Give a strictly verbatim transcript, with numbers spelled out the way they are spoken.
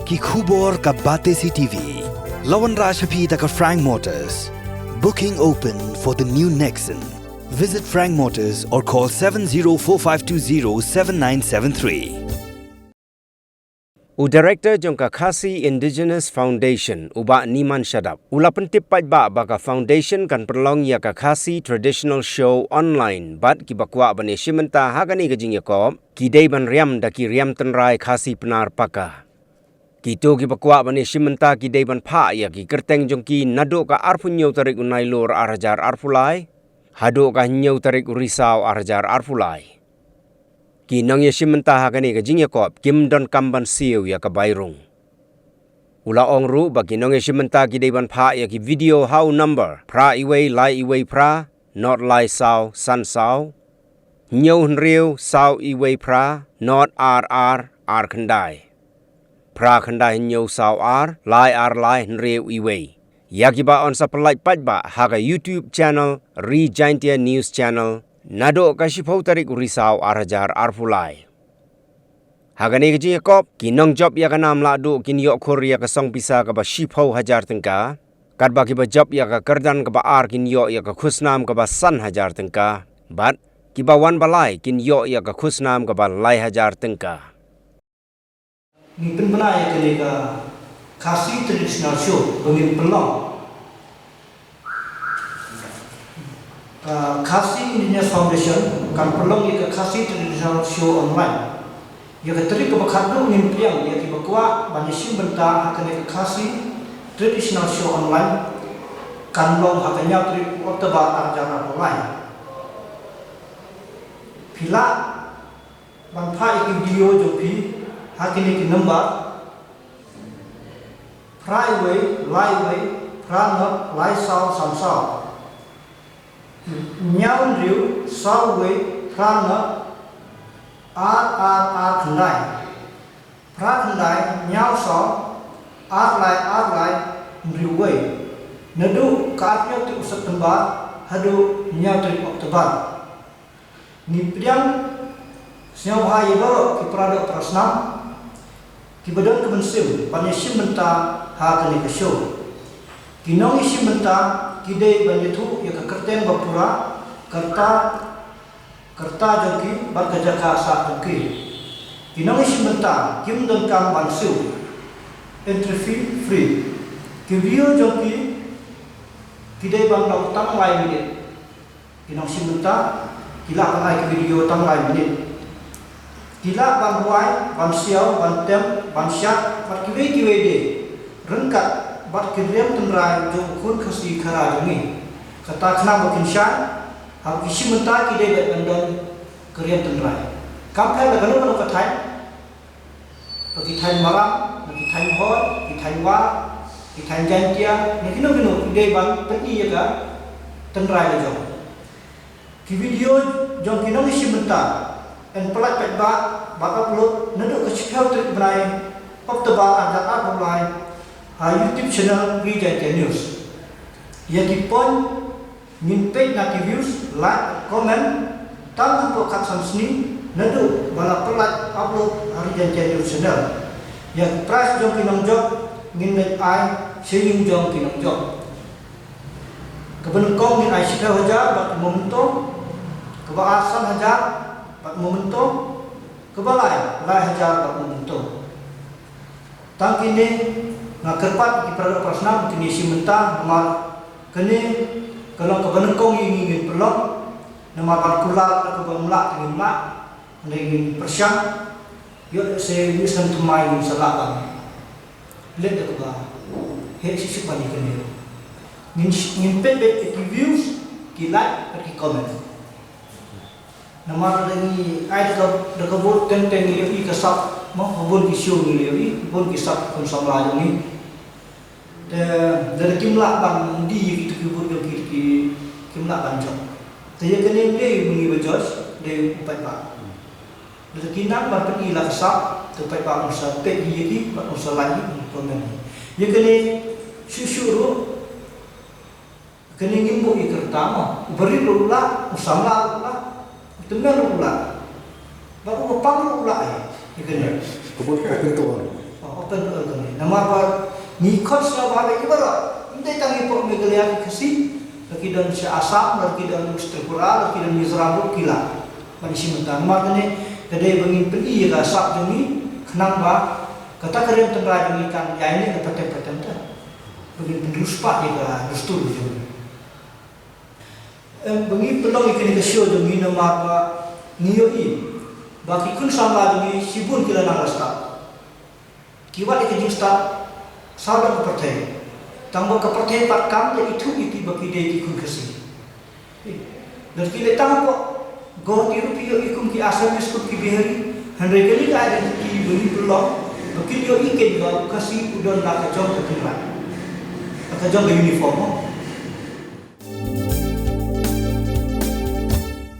Ki khubor ka Batesi T V. La wanrah sha phi da ka Frank Motors. Booking open for the new Nexon. Visit Frank Motors or call seven zero four five two zero seven nine seven three. U Director jong ka Khasi Indigenous Foundation, u Bah Niman Shadap, u la pyntip paidbah ba ka foundation kan pynlong ïa ka Khasi Traditional Show online, bad kiba kwah ban ïashim bynta ha kane ka jingïakop ki dei ban riam da ki riam tynrai Khasi Pnar paka. Kito kiba kwah ban ïashim bynta ki dei ban phah ïa ki kyrteng jong ki naduh ka arphew hynñiew tarik u Nailur ar hajar arphew lai haduh ka hynñiew tarik u Risaw ar hajar arphew lai. Ki nongïashim bynta ha kane ka jingïakop kim donkam ban siew ïa ka bai rung. U la ong ruh ba ki nongïashim bynta ki dei ban phah ïa ki video ha u number phra iwei lai iwei phra nod lai saw san saw, hynñiew hynriew saw iwei phra nod ar ar ar khyndai, phra khyndai hynñiew saw ar lai ar lai hynriew iwei. Ïa kiba yn sa pynlait paidbah ha ka YouTube channel Ri Jaintia News Channel naduh ka shiphew tarik u Risaw ar hajar arphew lai. Ha kane ka jingïakop, ki nongjop ïa ka nam lahduh kin ïoh khur ïa ka song pisa kaba shiphew hajar tyngka, katba kiba jop ïa ka kyrdan kaba ar kin ïoh ïa ka khusnam kaba san hajar tyngka, bad kiba wan ba lai kin ïoh ïa ka khusnam kaba lai hajar tyngka. Ngi pynbna ïa kane ka Khasi Traditional Show ba ngin pynlong. Ka Khasi Indigenous Foundation kan pynlong ïa ka Khasi Traditional Show online. Ïa ka tarik kaba khatduh ngin pdiang ïa kiba kwah ban ïashim bynta ha kane ka Khasi Traditional Show online kan long ha ka hynñiew tarik u October ar hajar arphew lai. Phi lah ban phah ïa ki video jong phi ha kine ki number phra iwei lai iwei phra nod lai saw san saw, hynñiew hynriew saw iwei phra nod ar ar ar khyndai, phra khyndai hynñiew saw ar lai ar lai hynriew wei, naduh ka arphew hynñiew tarik u September haduh hynñiew tarik October. Ngi pdiang sngewbha ïa baroh ki para doh para snam kiba don ka mynsiem ban ïashim bynta ha kane ka show. Ki nongïashim bynta ki dei ban ïathuh ïa ka kyrteng ba pura, ka rta, ka rta jong ki bad ka jaka sah jong ki. Ki nongïashim bynta kim donkam ban siew. Entry fee free. Ki view jong ki ki dei ban long tang lai minit. Ki nongïashim bynta ki lah ban ai ki video tang lai minit. Ki lah ban rwai, ban siaw, ban tem, ban shad bad kiwei kiwei de ryngkat bad ki riam tynrai jong u khun Khasi Khara jong ngi. Kata khnang ba kin shai haba ki shim bynta ki dei ban don ki riam tynrai. Kam pher la kano kano ka thaiñ, ba ki thaiñ Maram, ba ki thaiñ Hoi, ki thaiñ War, ki thaiñ Jaintia, ne kino kino ki dei ban pyni ïa ka tynrai la jong. Ki video jong ki nongïashim bynta yn pyllait paidbah bad upload naduh ka shiphew tarik bnai October ar hajar arphew lai ha YouTube channel Ri Jaintia News. Ïa ki point ngin peit na ki views, like, comment tang hapoh khatsan sngi naduh ba la pyllait upload ha Ri Jaintia News channel. Ïa ki prize jong ki nongjop ngin leit ai sha ïing jong ki nongjop. Kaba nyngkong ngin ai shiphew hajar bad memento, kaba ar san hajar bad memento, kaba lai lai hajar bad memento. Tang kine nga kyrpad ki para doh para snam kin ïashim bynta namar kane ka long kaba nyngkong ïa ngi ngin pynlong. Namar ban kular da kaba ym lah te ngim lah, hynrei ngin pyrshang. Ïoh lehse ïa u snem thymmai ngin sa lah ban leh da kaba heh shisha ban ïa kane. Ngin sh-, ngin peit beit ïa ki views, ki like bad ki comment. Namar lada ngi ai da ka, da ka vote teng teng ngi ïohi ka sap, mo, ka bun ki show ngi ïohi, bun ki sap khun samla jong ngi. Te lada kim lah ban die ïa kito ki vote jong ki, ki kim lah ban jop. Te ïa kane lei ma ngi ba judge, lei u paidbah. Lada ki nang ban pyni la ka sap, te u paidbah un sa peit ïa ki, bad un sa like ïa ki, un comment ïa ki. Ïa kane shuh shuh ruh, kane ngim buh ïa ka rta mo. U barit ruh u lah, u samla ruh u lah, u tymmen ruh u lah. Bad u bapang ruh u lah ïa kane. Ka bun ka kyntu. Open to all kane. Namar ba ngi khot sngewbha ba i baroh, ym dei tang i pok Meghalaya ki Khasi, la ki don sha Assam, la ki don sha Tripura, la ki don Mizoram ruh ki lah ban shim bynta. Namar kane ka dei ba ngin pyni ïa ka sap jong ngi, khnang ba kata ka riam tynrai jong ngi kan ïaineh na pateng pateng te, ba ngin pynriewspah ïa ka dustur jong ngi. Em, ba ngi pynlong ïa kane ka show jong ngi namar ba ngi ïohi ba ki khun samla jong ngi shibun ki la nang la stad. Ki wad ïa ka jingstad sawdong ka pyrthei. Tang ba ka pyrthei pat kam da ithuh ïa ki ba ki dei ki khun Khasi. Lada ki leh tang hapoh Guwahati ruh phi ïohi kum ki Assamese, kum ki Bihari. Hynrei kane ka identity ba ngi pynlong ba kin ïohi kein ba u Khasi u don la ka jong ka tynrai, la ka jong ka uniform.